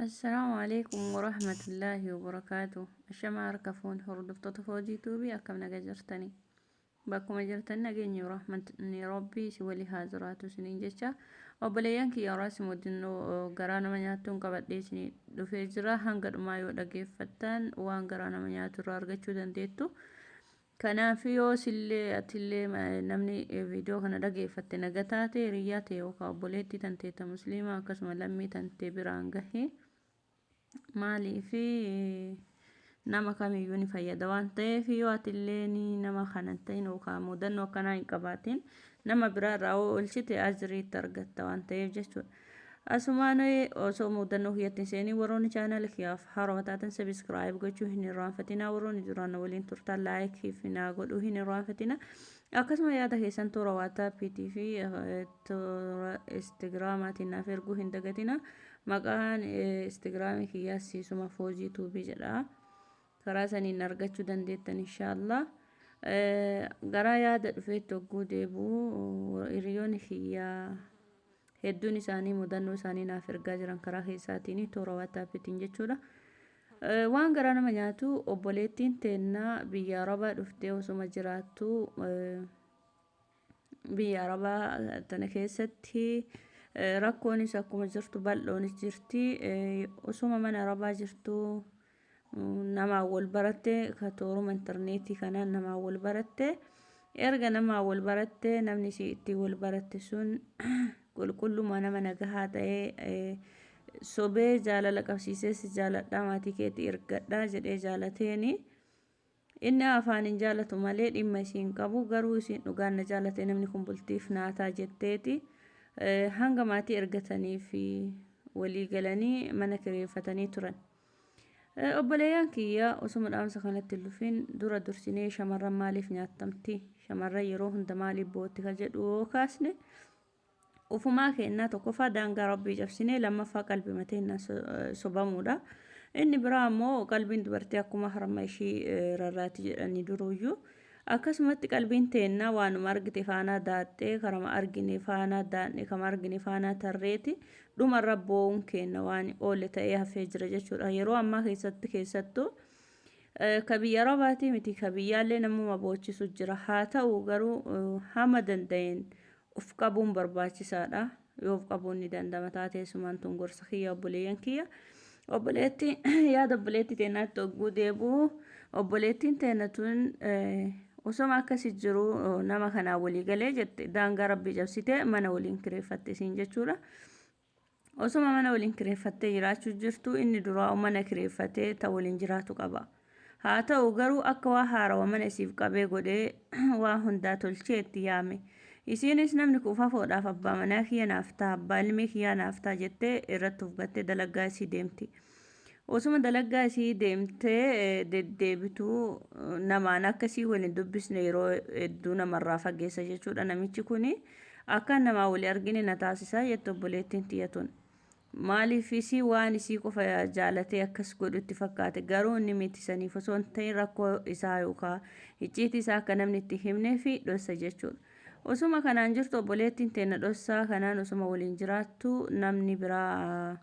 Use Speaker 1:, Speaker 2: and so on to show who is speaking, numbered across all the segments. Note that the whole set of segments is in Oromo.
Speaker 1: Assalaamu alaikum warahmatullaahi wabarakaatu. Ashamaa harka fuun hordoftoota Foozii Tuubii, akkam naga jirtanii? Bakkuma jirtan nageenyi rahmatni Rabbii si walii haa jiraatu isiniin jecha. Obboleeyyan kiyya horaas muddinoo garaa nama nyaattuun qabadhee isinii dhufee jira. Hanga dhumaa yoo dhageeffattan waan garaa nama nyaatu irraa argachuu dandeettu. Kanaaf yoo sillee atillee namni viidiyoo kana dhageeffatte naga taate, hiriyyaa ta'e yookaan obboleettii tanteetta musliimaa akkasuma lammii tantee biraan gahi. Maaliif, nama kamiyyuu ni fayyada waan ta'eef. Yoo atillee nama kana hin ta'in yookaan mudannoo akkanaa hin qabaatin, nama biraa irraa oolchite ajriitti argatta waan ta'eef jechuudha. Asumaan osoo mudannoo kiyyatti hin seenin, warroonni chaanala kiyyaaf haarawaa taatan subscribe gochuu hin irraanfatina. Warroonni duraan waliin turtan like fi naa godhuu hin irraanfatina. Akkasuma yaada keessan toora WhatsAppiitii fi toora Instagramaatiin naaf erguu hin dagatina. Maqaan Instagramii kiyyaas siisuma Foozii Tuubii jedha. Karaa saniin argachuu dandeettan, inshaallah. Garaa yaada dhufeetti hogguu deebi'u, hiriyoonni kiyyaa hedduun isaanii mudannoo isaanii naaf ergaa jiran karaa keessaatiin, toora WhatsAppiitiin jechuudha. Waan garaa nama nyaatu, obboleettiin teennaa biyya Arabaa dhuftee osuma jiraattu, biyya Arabaa tana keessatti rakkoonis akkuma jirtu bal'oonis jirti. Osuma mana Arabaa jirtu namaan wal baratte, ka tooruma intarneetii kanaan namaan wal baratte. Erga namaan wal baratte, namni isii ittiin wal baratte sun qulqulluma nama nagahaa ta'ee sobee jaalala qabsiisee, si jaaladhaa, maatii keetii ergadhaa jedhee jaalateeni. Inni afaan hin jaalatu malee dhimma isiin qabu. Garuu isiin dhugaan na jaalate namni kun, bultiif naataa jetteeti. Hanga maatii ergatanii fi walii galanii mana kireeffatanii turan. Obboleeyyan kiyya, osuma dhaamsa kanatti hin dhufin dura dursinee shamarran maaliif nyaattamti? Shamarran yeroo hunda maaliif bootti ka jedhu yoo kaasne, ufumaa keennaa tokkoffaa daangaa Rabbii cabsinee, lammaffaa qalbii mateennaan sobamuudha. Inni biraa ammoo qalbiin dubartii akkuma harma ishii rarraati jedhanii duruyyuu. Akkasumatti qalbiin teennaa waanuma argite faanaa daaxxee, karama argine faanaa daadne, kama argine faanaa tarreeti dhumarra boo'uun keenna waan oole ta'ee hafee jira jechuudha. Yeroo ammaa keessatti keessattuu ka biyya Arabaatii miti, ka biyyaallee namuma boochisu jira. Haa ta'u garuu hama danda'een uf qabuun barbaachisaadha. Yoo of qabuun ni danda'ama taate, sumaan tun gorsa kiyya, obboleeyyan kiyya. Obboleetti yaada obboleettii teennaatti hogguu deebi'u, obboleettiin teenna tun osoma akkasi jiru nama kanaan walii galee jette, daangaa Rabbii cabsite, mana waliin kireeffatte isiin jechuudha. Osoma mana waliin kireeffattee jiraachuu jirtu, inni duraa mana kireeffatee ta waliin jiraatu qaba. Haa ta'u garuu akka waa haarawa mana isiif qabee godhee waa hundaa tolchee itti yaame. Isiinis namni kun fafoodhaaf abbaa manaa kiyya naaf ta'a, abbaa ilmii kiyyaa naaf ta'a jettee irratti of gattee dalaggaa isii deemti. Osuma dalaggaa isii deemtee deddeebitu, namaan akkasii waliin dubbisne yeroo hedduu namarraa fageessa jechuudha. Namichi kuni akka namaa walii argine na taasisaa jette obboleettiin tiyya tun. Maaliif, isii waan isii qofa jaalatee akkas godhu itti fakkaate. Garuu inni miti, saniif osoo hin ta'in rakkoo isaa yookaan icciitii isaa akka namni itti himnee fi dhossa jechuudha. Osuma kanaan jirtu, obboleettiin teenna dhossaa kanaan osuma waliin jiraattu, namni biraa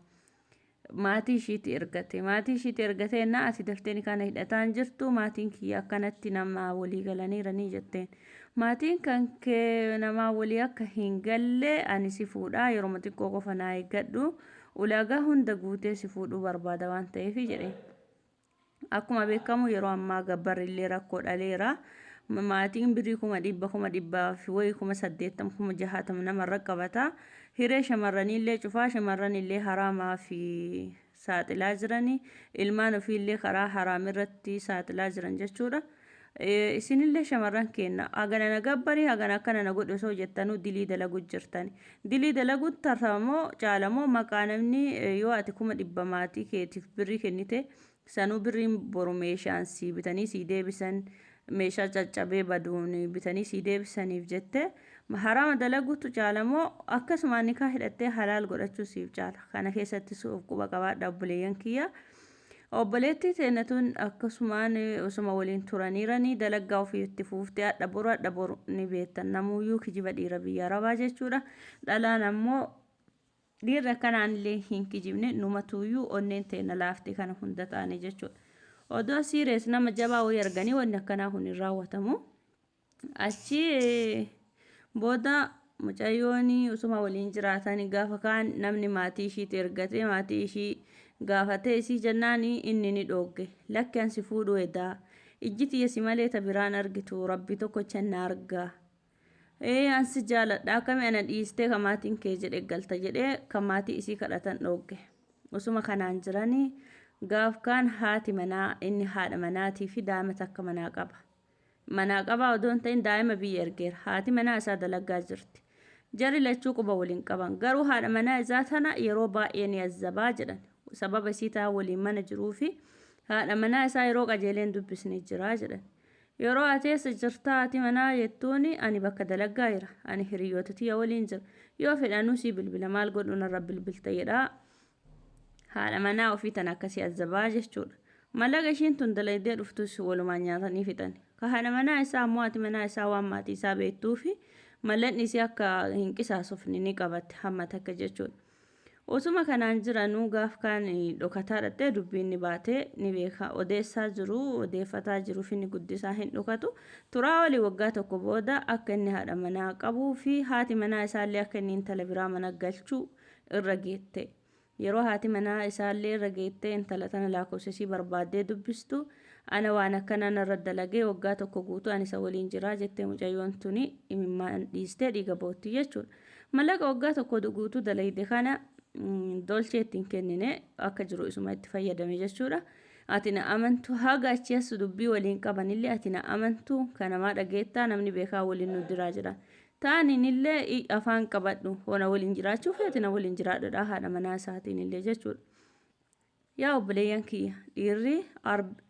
Speaker 1: maatii ishiitti ergate. Maatii ishiitti ergatee na ati daftee kana hidhataan jirtu, maatiin kiyya akkanatti nama walii galaniiranii jetteen. Maatiin kan kee namaa walii akka hin galle, ani si fuudhaa, yeroo xiqqoo qofa naa eeggadhu, ulaagaa hunda guutee si fuudhuu barbaada waan ta'eef jedheen. Akkuma beekamu yeroo ammaa gabbarri illee rakkoo dhaleera. Maatiin birrii 100,000, 100,000 fi wayii, 80,000, 60,000 namarra qabata. Hiree shamarranii illee cufaa, shamarran illee haraamaa fi saaxilaa jirani. Ilmaan ofiillee karaa haraam irratti saaxilaa jiran jechuudha. Isinillee shamarran keenya, hagana na gabbarii, hagana akkana na godhu osoo jettanuu dilii dalagu jirtani. Dilii dalagu tarramoo caalamoo maqaa namni yoo ati 100,000 maatii keetiif birrii kennite, sanuu birriin boru meeshaan sii bitanii sii deebisan, meeshaa caccabee baduun bitanii sii deebisaniif jette haraama dalaguutu caalamoo akkasumaan nikaa hidhattee halaal godhachuu siif caala? Kana keessattis of quba qabaadha, obboleeyyan kiyya. Obboleettii teenya tun akkasumaan osuma waliin turaniiranii dalaggaa ofii itti fuuftee, hadha boru hadha boru ni beektan, namuuyyuu kijiba dhiira biyya Arabaa jechuudha. Dhalaan ammoo Dhiirri akkanaan illee hin kijibne, numatuyyuu onneen teenya laafte kana hunda taane jechuudha. Odoo siirees nama jabaa wayii arganii wanni akkanaa kun hin raawwatamu. Achi booda mucayyoon usuma waliin jiraatan gaafa kaan namni maatii ishiitti ergatee maatii ishii gaafatee isii jennaan inni ni dhoogge. Lakki, ansi fuudhuu edaa. Ijji tiyya si malee ta biraan argitu, rabbi tokkocha na argaa. Ee, ansi jaaladha, akkami ana dhiistee ka maatiin kee jedhe galta jedhee kan maatii isii kadhatan dhoogge. Usuma kanaan jiranii gaaf kaan haati manaa, inni haadha manaatii fi daa'ima takka manaa qaba. Manaa qabaa odoo hin ta'in daa'ima biyya ergeera. Haati manaa isaa dalagaa jirti. Jarri lachuu quba waliin qaban. Garuu haadha manaa isaa tana yeroo baay'ee ni azzabaa jedhan. Sababa isii taa waliin mana jiruu fi haadha manaa isaa yeroo qajeeleen dubbisne jira jedhan. Yeroo ati eessa jirtaa haati manaa jettuuni, ani bakka dalagaa jira. Ani hiriyoota tiyya waliin jira. Yoo fedhanuu sii bilbila, maal godhu narra bilbilta jedhaa. Haadha manaa ofii tana akkasii azzabaa jechuudha. Mallaqa ishiin tun dalaydee dhuftus walumaan nyaatanii fixan. Ka haadha manaa isaa ammoo haati manaa isaa waan maatii isaa beektuufi mallaqni isii akka hin qisaasofne ni qabatte hamma takka jechuudha. Osuma kanaan jiranuu gaaf kaan dhokataa dhattee dubbiin ni baatee ni beeka. Odeessaa jiru, odeeffataa jiruuf inni guddisaa hin dhokatu. Turaa olii waggaa tokko booda akka inni haadha manaa qabuu fi haati manaa isaallee akka inni intala biraa mana galchuu irra geette. Yeroo haati manaa isaallee irra geettee intala tana lakkoofsa isii barbaaddee dubbistu, ana waan akkanaa narra dalagee waggaa tokko guutuu ani isa waliin jiraa jettee mucayyoon tuni imimmaan dhiistee dhiiga bootti jechuudha. Mallaqa waggaa tokko guutuu dalayde kana dolchee ittiin kennine, akka jiru isuma itti fayyadame jechuudha. Ati na amantu, haga achi as dubbii waliin qabanillee, ati na amantu kanamaa dhageettaa, namni beekaa waliin nu diraa jira. Taaninillee afaan qabadhu, hona waliin jiraachuu feete na waliin jiraadhudha haadha manaa isaatiin illee jechuudha. Yaa obboleeyyan kiyya, dhiirri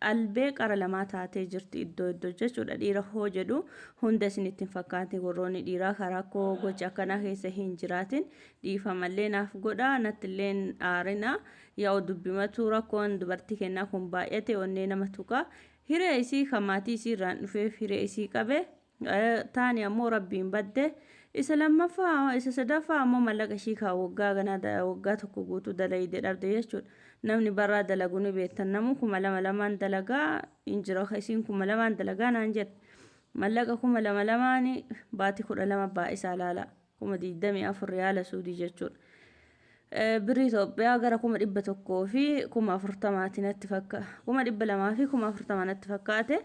Speaker 1: albee qara lamaa taatee jirti iddoo iddoo jechuudha. Dhiira hoo jedhu hunda isinitti hin fakkaatin, warroonni dhiiraa karaa koo gocha akkanaa keessa hin jiraatin dhiifamallee naaf godha, nattillee hin aarina. Yaa dubbimatu rakkoon dubartii kennaa kun baay'ate onnee nama tuqa. Hiree isii kan maatii isii irraan dhufeef hiree isii qabe. Taani ammoo rabbiin badde. Isa lammaffaa, isa sadaffaa ammoo mallaqa ishii kaa waggaa ganaa waggaa tokko guutuu dalayde dhabde jechuudha. Namni barraa dalagu ni beektan, namu 2000 2n dalagaa hin jira, isiin 2000n dalagaa naan jette. Mallaqa 2000 2n baatii 12 baay'isaa laala, 24,000 riyaala suudii jechuudha. Birrii Itoophiyaa gara 140,000ti natti fakka, 240,000 natti fakkaate.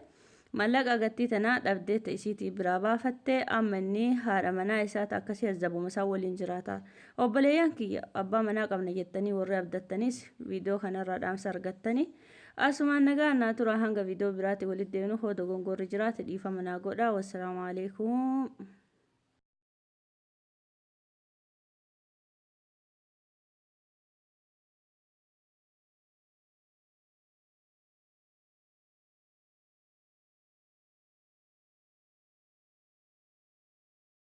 Speaker 1: Mallaqa gattii tanaa dhabdee ta isiitii biraa baafatte, amma inni haadha manaa isaata akkasii azzabuma isaa waliin jiraata. Obboleeyyan kiyya, abbaa manaa qabna jettanii warri abdattanis viidiyoo kanarraa dhaamsa argattanii asumaan nagaa naa tura, hanga viidiyoo biraatti walitti deemnu hoo dogongorri jiraate dhiifama naa godha. Wassalaamu alaikum.